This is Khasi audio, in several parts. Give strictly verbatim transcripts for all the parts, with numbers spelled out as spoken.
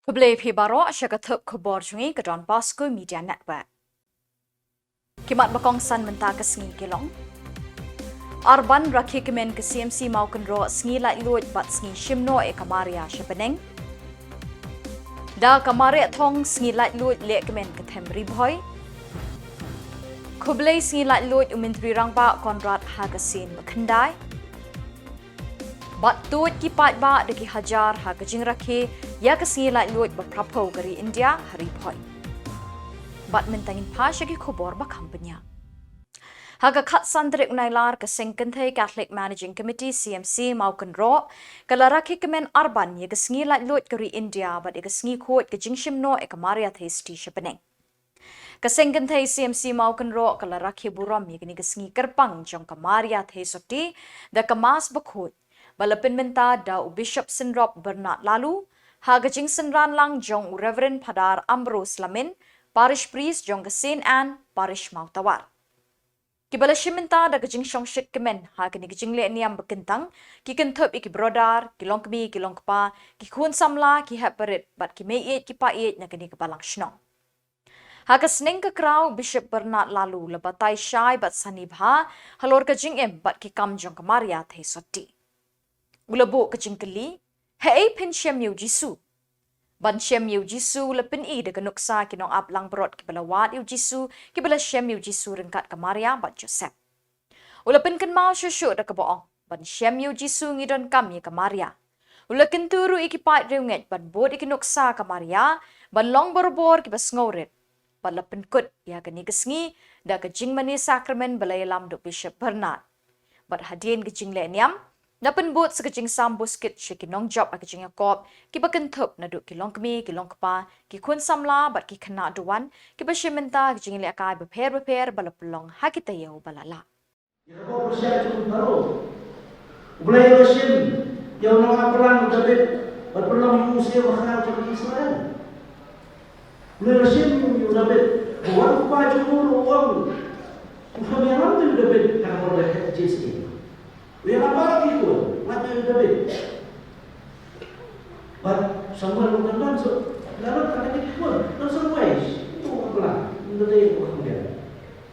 Khublei phi baroh sha ka thup khubor jong ngi ka Don Bosco Media Network. Ki mat ba kongsan mynta ka sngi ki long: Arban rakhe kmen ka C M C Mawkynroh sngi laitluid bad sngi shim noh ïa ka Maria sha bneng. Da ka Mareh Thong sngi laitluid leh kmen ka them Ri Bhoi. Khublei sngi laitluid u Myntri Rangbah Conrad ha ka sien ba khyndai. Bad tuid ki paidbah da ki hajar ha ka jingrakhe ïa ka sngi laitluid ba phraphew ka ri India ha Ri Bhoi. Bad mynta ngin phai sha ki khubor ba kham bniah. Ha ka khatsan tarik u Nailar, ka Seng Kynthei Catholic Managing Committee C M C Mawkynroh ka la rakhe kmen arban ïa ka sngi laitluid ka ri India bad ïa ka sngi khuid ka jingshim noh ïa ka Maria Theisotti sha bneng. Ka Seng Kynthei C M C Mawkynroh ka la rakhe burom ïa kane ka sngi kyrpang jong ka Maria Theisotti da ka Mass bakhuid ba la pynmynta da u Bishop Synrop Bernard Laloo ha ka jingsynran lang jong u Reverend Phadar Ambrose Lamin, Parish Priest jong ka Saint Anne Parish Mawtawar. Kiba la shim bynta da ka jingshongshit kmen ha kane ka jingleh niam ba kyntang ki kynthup ïa ki brother, ki longkmie, ki longkpa, ki khun samla, ki hep barit bad ki meiieit ki païeit na kane ka balang shnong. Ha ka sneng ka kraw, Bishop Bernard Laloo u la batai shai bad sani bha halor ka jingim bad ki kam jong ka Maria Theisotti. U la buh ka jingkylli, "Haei phin shem ïa u Jisu?" Ban shem ïa u Jisu, u la pyni da ka nuksa ki nongap langbrot kiba la wad ïa u Jisu, kiba la shem ïa u Jisu ryngkat ka Maria bad Joseph. U la pynkynmaw shuh shuh da kaba ong, ban shem ïa u Jisu ngi donkam ïa ka Maria. U la kyntu ruh ïa ki paid riewngeit ban bud ïa ki nuksa ka Maria ban long barabor kiba sngewrit. Bad la pynkut ïa kane ka sngi da ka jingmane sakramen ba la ïalam da u Bishop Bernard. Bad hadien ka jingleh niam, la pynbud sa ka jingsam buskit sha ki nongjop ha ka jingïakop kiba kynthup naduh ki longkmie, ki longkpa, ki khun samla bad ki khynnah duwan kiba shim bynta ka jinglehkai bapher bapher ba la pynlong ha ki taïew ba la lah. Ïa ka bor ba sha jong u Pharaoh. U Blei u la shim ïa u nongap balang u David bad pynlong ïa u u shyieng bakhraw jong ki Israel. U Blei u la shim ïa u David. Ba wat u kpa jong u u ong, u kham ïalam te u David ha ka bor ba sha jong u. U ïalam baroh ki khun, wat ïa u David. Bad Samuel u dang don shuh, la lut ha ki khun, don shuh wei, u nongap balang, u David u kham ïalam.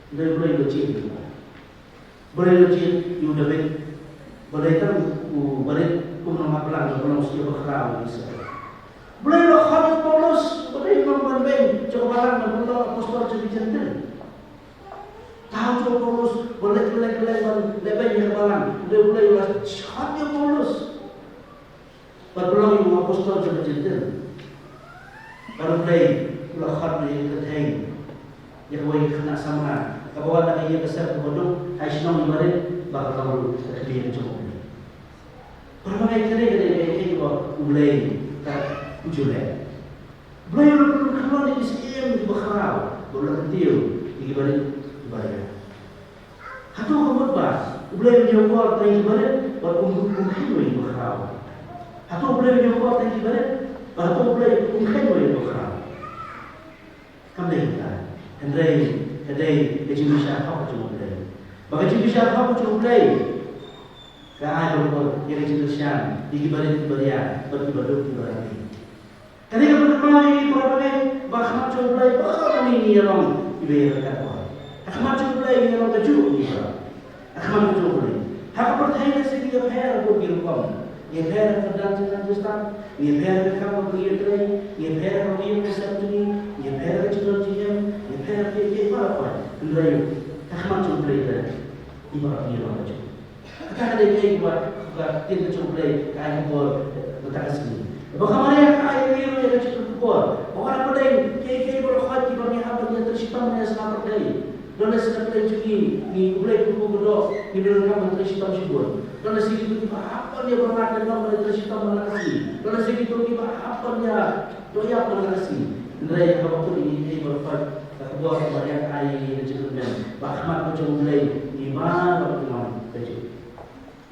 U Blei u la jied ïa u. Ba la jied ïa u David. Ba la tang u barit kum u nongap balang, ba long u shyieng bakhraw u Israel. Ba la khot ïa u Paulus, ba la long ban beiñ jong ka balang, ban long apostol jong ki Jentil. Tang jong u Paulus, ba la leh, leh, leh ban leh beiñ ïa ka balang. Ba la khot ïa u Paulus. Bad ba long ïa u apostol jong ka Jentil. Bad U Blei u la khot ïa ka kynthei, ïa kawei ka khynnah samla, kaba wan na ka ïing ka sem kaba duk ha shnong barit, ba ka long ruh ka khmih jong U Blei. Para bangeit, kane ka dei kaei kaba U Blei u ju leh. U Blei u la pynkhlan ïa ki syiem kiba khraw, bad u la kyntiew ïa ki barit kiba ïar. Hato ka mut ba U Blei un ïakor tang ïa ki barit bad um, um kheiñ ïa ki bakhraw? Hato U Blei un ïakor tang ïa ki barit bad hato U Blei um kheiñ ïa ki bakhraw? Kam dei kata. Hynrei ka dei ka jingbishar hok jong U Blei. Ba ka jingbishar hok jong U Blei ka ai bor ïa ka jingkyrshan ïa ki barit kiba ïar bad kiba duk kiba rangli. Kane ka pynkynmaw ïa ngi para bangeit ba ha khmat jong U Blei baroh ngi ngi ïalong kiba ïaryngkat bor. Ha khmat jong U Blei ngi ïalong kajuh ngi baroh. Ha khmat jong U Blei. Ha ka pyrthei ngi shu ïapher ha ki rukom. Ngi ïapher ha ka kyrdan jingïalang jingstad, ngi ïapher ha ka kam kaba ngi ïatrei, ngi ïapher ha ka ïing ka sem jong ngi, ngi ïapher ha ka jingdon jingem, ngi ïapher ha kiei kiei baroh. Hynrei ha khmat jong U Blei ngi baroh ngi ïalong kajuh. Kata ka dei kaei kaba ka ktien ka jong U Blei ka ai ha ka por mynta ka sngi. Ba ka Maria ka ai ïa ngi ruh ïa ka jingkyrkhu bor. Ba wat hapdeng kiei kiei baroh kiba ngi hap ban ïa trei shitom ban ïa sngap pyrthei. Don la sngap pyrthei jong ngi, ngi U Blei kyrkhu kyrdoh, ngi donkam ban trei shitom shibun. Don la sngap kiba hap ban ïa bernat ban ïa trei shitom ban la ka sngi. Don la sngap kiba hap ban ïa doh ïap ban la ka sngi. Hynrei haba kut ïa kiei kiei baroh ka khubor ka Maria ka ai ïa ka jingkyrmen. Ba ha khmat ka jong U Blei ngi baroh ngi long kajuh.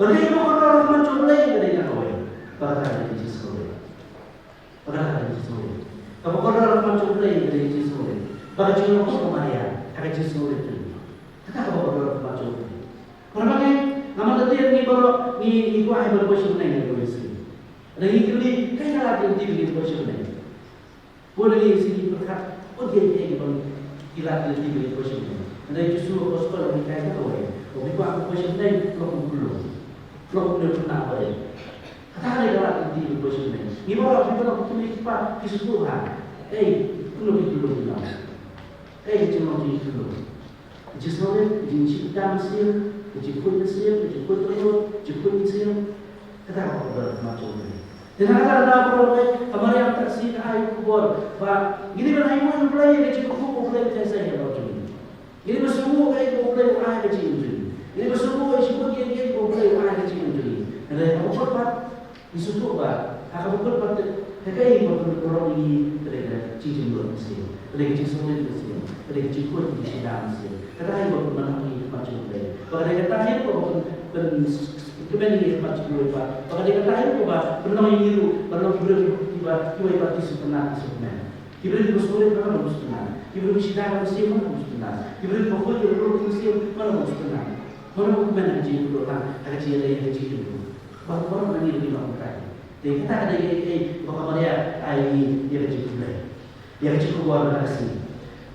Bad kaba kordor ha khmat jong U Blei ka dei kawei. Ba kata ka dei ka jingsngewrit. Ba kata ka dei ka jingsngewrit. Kaba kordor ha khmat jong U Blei ka dei ka jingsngewrit. Ba ka jinglong ka Maria ha ka jingsngewrit ka dei. Kata kaba kordor ha khmat jong U Blei. Para bangeit, namar lada ngi baroh ngi, ngi kwah ban poi sha bneng ha kawei ka sngi. Lada ngi kylli, kaei ka lad ïa ngi ban poi sha bneng? Bun na ngi sngewthuh pyrkhat, bun kiei kiei kiba ngi leh ki lynti ba ngi poi shynrang. Hynrei Jisu u ong, shu hikai ïa kawei, u ong, phi kwah poi shynrang, lok kum u khyllung, lok kum u khyllung ba dei. Kata ka dei ka lynti ba ngi poi shynrang. Ngi baroh, ngi baroh, ki kmie ki kpa, ki sngewthuh bha. Ei, kumno ki khyllung ki long? Ei, ka jinglong jong ngi ki khyllung. Ka jingsngewrit, ka jingshim dam mynsiem, ka jingkhuid mynsiem, ka jingkhuid dohnud, ka jingkhuid mynsiem. Kata ka khubor ha khmat jong U Blei. Te na kata ka daw, baroh, ka Maria mynta ka sngi ka ai ka khubor ba ngi dei ban ai nguh ïa U Blei ïa ka jingkyrkhu ba U Blei u trei ha baroh jong ngi. Ngi dei ban sngewthuh ïa ka, ba U Blei u ai ka jingim jong ngi. Ngi dei ban sngewthuh ïa ka jingkyrkhu ba U Blei u ai ka jingim jong ngi. Hynrei ha kaba kut pat, ngi sngewthuh ba ha kaba kut pat, te kaei ba pynpynroi ïa ngi, ka dei ka jingjemnud mynsiem, ka dei ka jingsngewrit mynsiem, ka dei ka jingkhuid jingshim dam mynsiem. Kata hi ba pynmynhok ïa ngi ha khmat jong U Blei. Ba ka dei kata hi ba pyn, pyn, pynmynhok ïa ngi ha khmat jong U Blei. Ba ka dei kata hi ba pynlong ïa ngi ruh ban long ki briew kiba, kiba, kiba ki sngewtynnat, ki sngewkmen. Ki briew kiba sngewrit, mano bym sngewtynnat? Ki briew kiba shim dam mynsiem, mano bym sngewtynnat? Ki briew kiba khuid ïa ka dohnud mynsiem, mano bym sngewtynnat? Mano bym kmen ha ka jingim, ha ka jingim, ha ka jingim. Baroh, baroh ngi dei ban long kumta. Te kata ka dei kaei kaei ba ka Maria ka ai ïa ngi, ïa ka jingkhublei, ïa ka jingkhublei mynta ka sngi.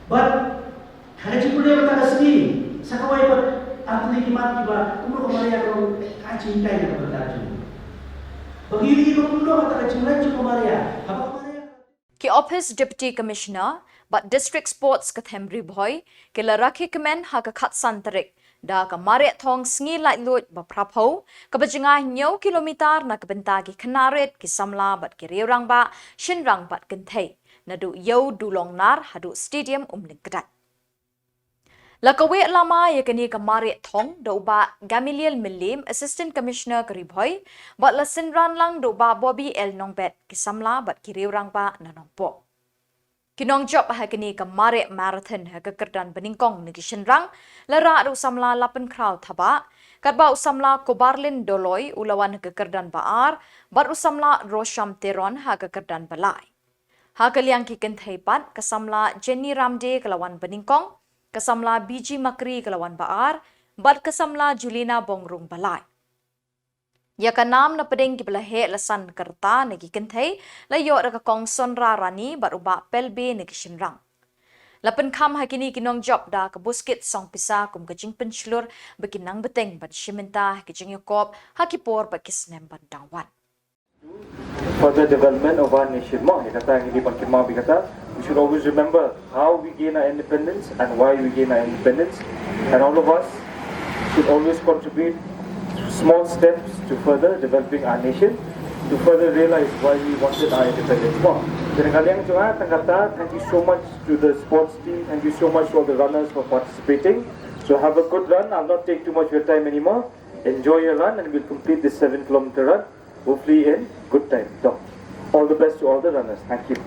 Bad ha ka jingkhublei mynta ka sngi, sa kawei pat, ngi ïohi ki mat kiba kumno ka Maria ka long ka jinghikai na ka bynta jong ngi. Ba ngi ïohi ba kumno kata ka jingleit jong ka Maria, haba ka Maria Ki Office Deputy Commissioner bad District Sports ka Them Ri Bhoi ki la rakhe kmen ha ka khatsan tarik da ka mareh thong sngi laitluid ba phraphew kaba jngai hynñiew kilometer na ka bynta ki khynnah rit, ki samla bad ki riew rangbah shynrang bad kynthei naduh Ïew Dulongnar haduh Stadium Umling Kdait. La kaweh lama ïa kane ka mareh thong da u Bah Gamaliel Mylliem, Assistant Commissioner ka Ri Bhoi, bad la synran lang da u Bah Bobby L Nongbet, ki samla bad ki riew rangbah na Nongpoh. Ki nongjop ha kane ka mareh marathon ha ka kyrdan banyngkong na ki shynrang la rah da u samla Lapenkhraw Thabah, katba u samla Kobarlin Doloi u la wan ha ka kyrdan ba ar, bad u samla Rosham Teron ha ka kyrdan ba lai. Ha ka liang ki kynthei pat, ka samla Jenny Ramde ka la wan banyngkong, ka samla B G Makri ka la wan ba ar, bad ka samla Julina Bongrung ba lai. Ïa ka nam na pdeng kiba la heh la san ka rta na ki kynthei la ïoh da ka Kong Sonra Rani bad u Bah Pelbe na ki shynrang. La pynkham ha kine ki nongjop da ka buskit song pisa kum ka jingpynshlur ba kin nang bteng ban shim bynta ha ki jingïakop ha ki por bad ki snem ban dang wan. Further development of our nation. Mo, ïa kata ngi dei ban kynmaw ïa kata. We should always remember how we gain our independence and why we gain our independence. And all of us should always contribute small steps to further developing our nation, to further realize why we wanted our independence. Mo, kane ka liang jong nga, tang kata, thank you so much to the sports team, thank you so much to all the runners for participating. So have a good run. I'll not take too much of your time anymore. Enjoy your run and we'll complete this seven kilometer run. Hopefully in good time. So, all the best to all the runners. Thank you.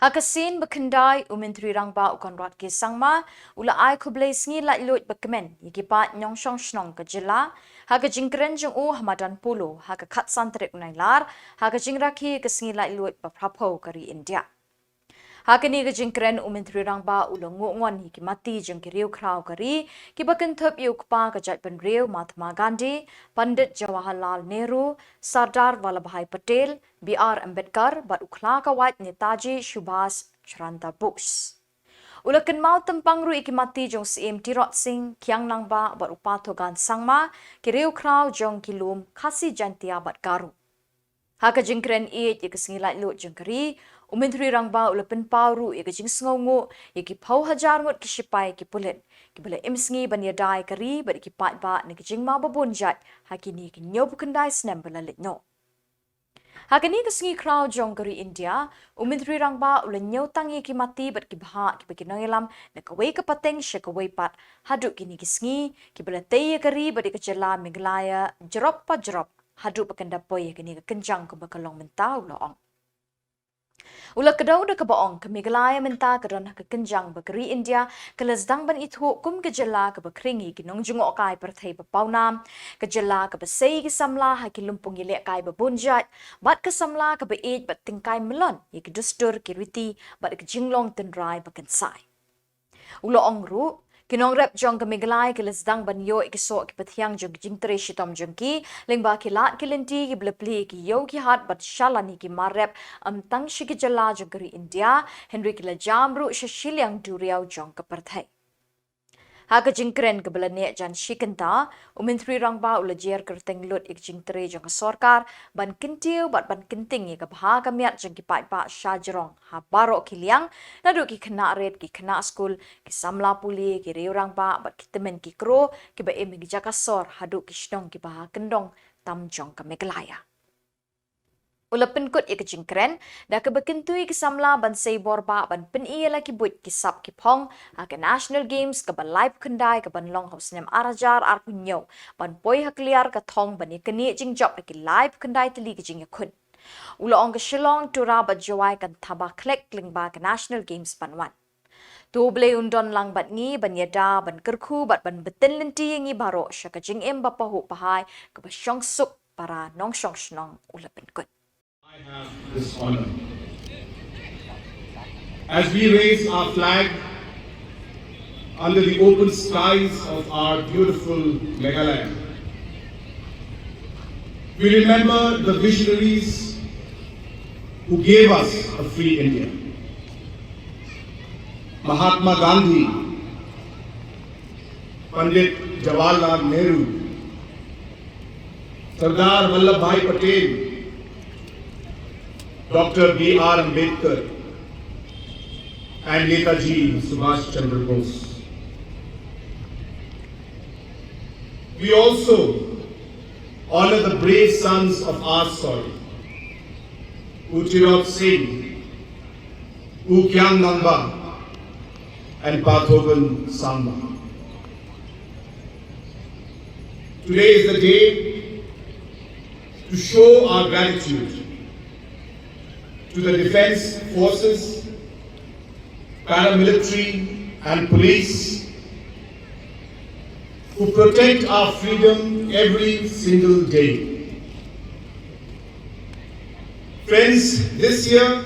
Ha ka sien ba khyndai, u Myntri Rangbah u Conrad K Sangma u la ai khublei sngi laitluid ba kmen ïa ki paid nongshong shnong ka jylla ha ka jingkren jong u ha madan Polo ha ka khatsan tarik u Nailar, ha ka jingrakhe ïa ka sngi laitluid ba phraphew ka ri India. Ha kane ka jingkren, u Myntri Rangbah u la nguh ngon ïa ki matti jong ki riewkhraw ka ri kiba kynthup ïa u kpa ka jaitbynriew Mahatma Gandhi, Pandit Jawaharlal Nehru, Sardar Vallabhbhai Patel, B R Ambedkar bad u khla ka wait Netaji Subhas Chandra Bose. U la kynmaw tympang ruh ïa ki matti jong u Syiem Tirot Sing, Khiang Nangbah bad u Pa Thogan Sangma, ki riewkhraw jong ki lum Khasi Jaintia bad Garo. Ha ka jingkren ïeit ïa ka sngi laitluid jong ka ri, u Myntri Rangbah u la pynpaw ruh ïa ka jingsngewnguh ïa ki phew hajar ngut ki shipai ki pulit kiba la im sngi ban ïada ïa ka ri bad ïa ki paidbah na ki jingma ba bun jait ha kine ki hynñiewphew khyndai snem ba la leit noh. Ha kane ka sngi khraw jong ka ri India, u Myntri Rangbah u la ñiewtang ïa ki matti bad ki bhah kiba ki nongïalam na kawei ka pateng sha kawei pat haduh kine ki sngi, kiba la tei ïa ka ri bad ïa ka jylla Meghalaya jrop pa jrop haduh ba kan da poi ïa kane ka kynjang kumba ka long mynta, u la ong. U la kdew da kaba ong ka Meghalaya mynta ka don ha ka kynjang ba ka ri India ka la sdang ban ithuh kum ka jylla kaba khring ïa ki nongjngohkai pyrthei ba pawnam, ka jylla kaba sei ïa ki samla ha ki lympung ïalehkai ba bun jait bad ka samla kaba ïeit bad tyngkai myllon ïa ki dustur, ki riti bad ka jinglong tynrai ba kynsai. U la ong ruh, ki nongrep jong ka Meghalaya ki la sdang ban ïoh ïa ki soh ki pathiang jong ki jingtrei shitom jong ki lyngba ki lad ki lynti kiba la plie ïa ki ïew ki hat bad shalan ïa ki mar rep, ym tang sha ki jylla jong ka ri India hynrei ki la jam ruh sha shiliang duriaw jong ka pyrthei. Ha ka jingkren kaba la neh jan shi kynta, u Myntri Rangbah u la jer kyrteng lut ïa ka jingtrei jong ka sorkar ban kyntiew bad ban kynting ïa ka bha ka miat jong ki paidbah shajrong ha baroh ki liang, naduh ki khynnah rit, ki khynnah skul, ki samla pule, ki riew rangbah bad ki tymmen ki kro kiba im ha ki jaka sor haduh ki shnong kiba ha kyndong tam jong ka Meghalaya. U la pynkut ïa ka jingkren da kaba kyntu ïa ki samla ban sei bor bah ban pyni ïa la ki buit ki sap ki phong ha ka National Games kaba laiphew khyndai kaban long ha u snem ar hajar arphew hynñiew, ban poi ha kliar ka thong ban ïa kane jingjop ha ki laiphew khyndai tylli ki jingïakhun. U la ong ka Shillong, Tura bad Jowai kan thaba khlek lyngba ka National Games ban wan. To U Blei un don lang bad ngi ban ïada, ban kyrkhu bad ban btin lynti ïa ngi baroh sha ka jingim ba pahuh pahai kaba shongsuk para nongshong shnong, u la pynkut. I have this honor. As we raise our flag under the open skies of our beautiful Meghalaya, we remember the visionaries who gave us a free India. Mahatma Gandhi, Pandit Jawaharlal Nehru, Sardar Vallabhbhai Patel, Doctor B R Ambedkar, and Netaji Subhash Chandra Bose. We also honor the brave sons of our soil, U Tirot Singh, U Kiang Nangbah, and Pa Thogan Sangma. Today is the day to show our gratitude to the defense forces, paramilitary, and police who protect our freedom every single day. Friends, this year,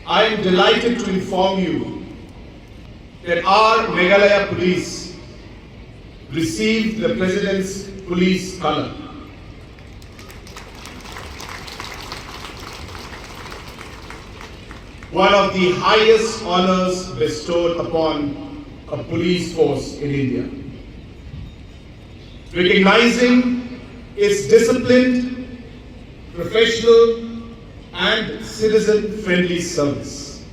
I am delighted to inform you that our Meghalaya Police received the President's Police Colour. One of the highest honours bestowed upon a police force in India, recognizing its disciplined, professional, and citizen-friendly service.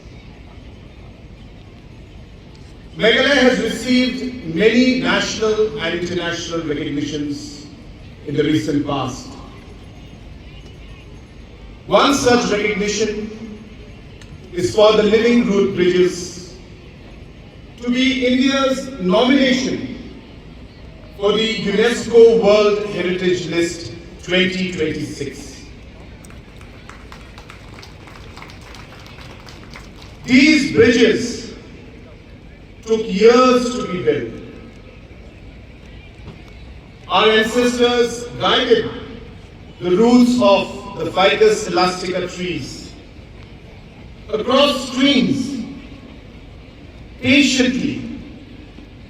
Meghalaya has received many national and international recognitions in the recent past. One such recognition is for the Living Root Bridges to be India's nomination for the UNESCO World Heritage List twenty twenty-six. These bridges took years to be built. Our ancestors guided the roots of the Ficus elastica trees across streams patiently,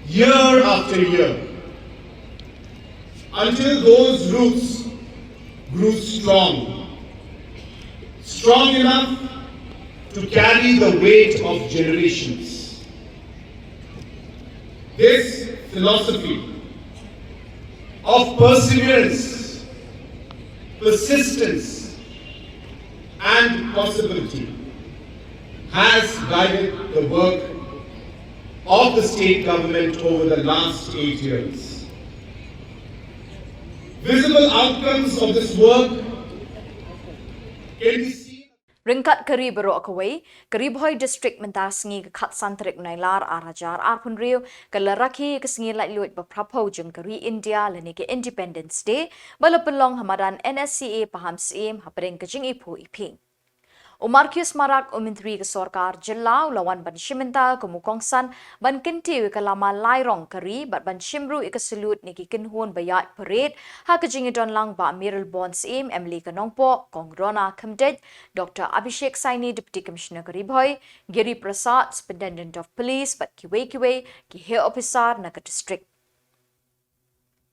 year after year, until those roots grew strong, strong enough to carry the weight of generations. This philosophy of perseverance, persistence, and possibility has guided the work of the state government over the last eight years. Visible outcomes of this work can be seen. Ryngkat ka ri baroh kawei, ka Ri Bhoi District mynta sngi ka khatsan tarik u Nailar ar hajar arphew hynriew, ka la rakhe ka sngi laitluid ba phraphew jong ka ri India lane ka Independence Day, ba la pynlong ha madan N S C A Pahamsyiem hapdeng ka jingiphuh iphi. U Marcuise Marak, u Myntri ka Sorkar Jylla, u la wan ban shim bynta kum u kongsan ban kyntiew ïa ka lama lai rong ka ri bad ban shim ruh ïa ka salute na ki kynhun ba ïaid parade ha ka jingïadon lang Bah Mayralborn Syiem, M L A ka Nongpoh, Kong Rona Khymdeit, Doctor Abhishek Saini, Deputy Commissioner ka Ri Bhoi, Giri Prasad, Superintendent of Police bad kiwei kiwei ki heh ophisar na ka district.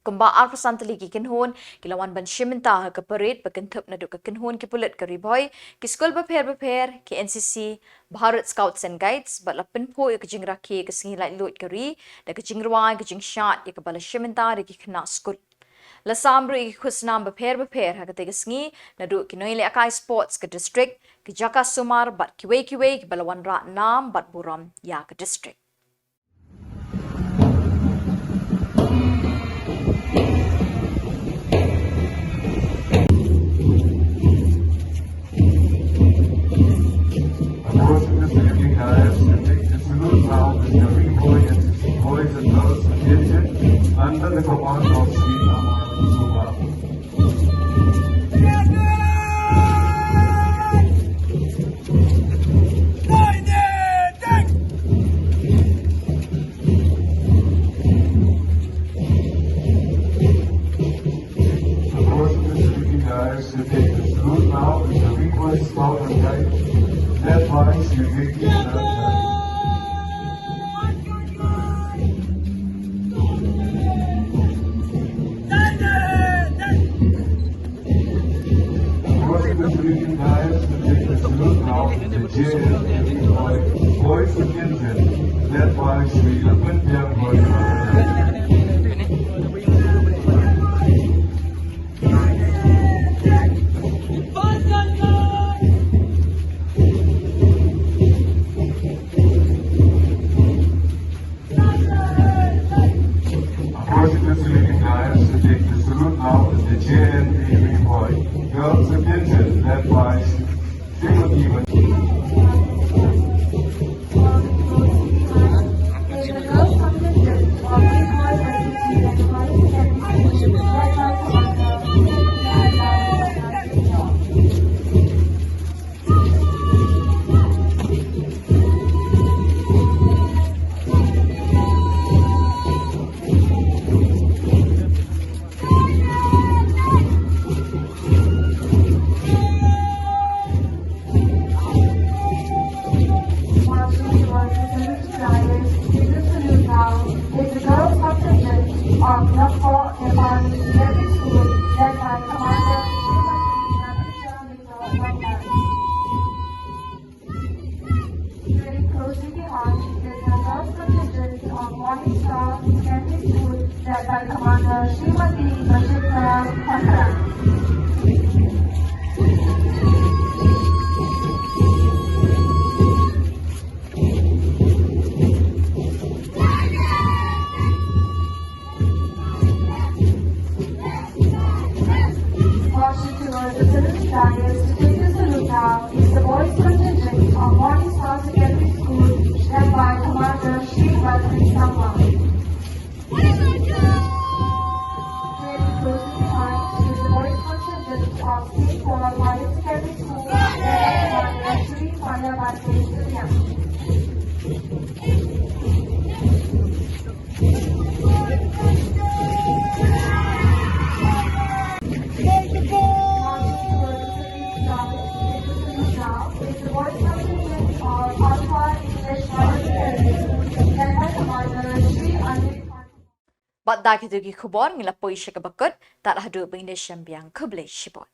Kumba arphew san tylli ki kynhun ki la wan ban shim bynta ha ka parade ba kynthup naduh ka kynhun ki pulit ka Ri Bhoi, ki skul bapher bapher, ki N C C, Bharat Scouts and Guides, bad la pynphuh ïa ka jingrakhe ka sngi laitluid ka ri da ka jingrwai, ka jingshad ïa kaba la shim bynta da ki khynnah skul. La sam ruh ïa ki khusnam bapher bapher ha katei ka sngi naduh ki nongïalehkai sports ka district, ki jaka sumar bad kiwei kiwei kiba la wanrah nam bad burom ïa ka district. Approaching the saluting dais, the salute now is the Ri Bhoi and boys and girls of India under the command of Sri Amar Subha. Approaching the saluting dais to take the salute now is the Ri Bhoi Scout and Guide, led by Shri Vicky Sharma. Approaching the saluting dais to take the salute now is the J N P Boy, Boys of India, led by Shri Lakhwinpiang Boy. Approaching the saluting dais to take the salute now is the J N P Ri Bhoi Girls Contingent, led by Srimati Van. Marching towards the salute dais, the salute now is the girls' contingent of Nongpoh Nepali Secondary School, led by Commander Srimati Nandita Mittal Bangla. Getting close to the arch is the girls' contingent of Morning Star Secondary School, led by Commander Srimati Nandita Mittal. Marching towards the salute dais to take the salute now is the boys' contingent of Morning Star Secondary School, led by Commander Sri Balram Sangma. Getting close to the arch is the boys' contingent of Saint Paul Higher Secondary School, led by Commander Sri Paya Bad da kito ki khubor ngi la poi sha kaba kut, tad haduh ba ngin ïashem biang, khublei shibun.